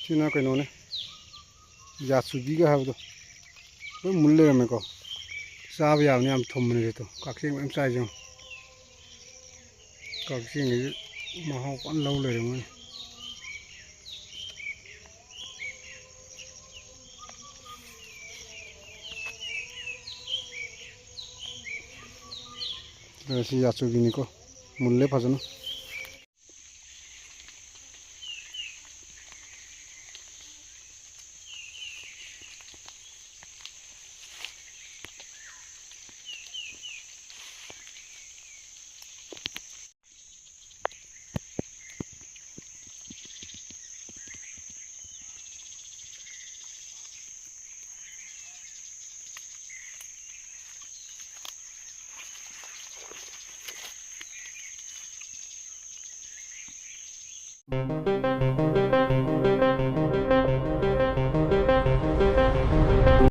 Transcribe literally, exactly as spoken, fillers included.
ꯁꯤꯅ ꯀꯩꯅꯣꯅꯦ, ꯌꯥꯆꯨꯕꯤꯒ ꯍꯥꯏꯕꯗꯣ ꯂꯣꯏ ꯃꯨꯜ ꯂꯩꯔꯝꯃꯦꯀꯣ꯫ ꯆꯥꯕ ꯌꯥꯕꯅꯤ, ꯌꯥꯝ ꯊꯨꯝꯕꯅꯦ ꯁꯤꯗꯣ꯫ ꯀꯛꯆꯦꯡ ꯃꯌꯥꯝ ꯆꯥꯏꯁꯦ ꯌꯦꯡꯉꯣ꯫ ꯀꯛꯆꯦꯡꯒꯤꯗꯤ ꯃꯍꯥꯎ ꯐꯖꯅ ꯂꯧ ꯂꯩꯔꯝꯃꯅꯤ꯫ ꯑꯗꯨꯒ ꯁꯤ ꯌꯥꯆꯨꯕꯤꯅꯤꯀꯣ꯫ ꯃꯨꯜꯂꯦ ꯐꯖꯅ꯫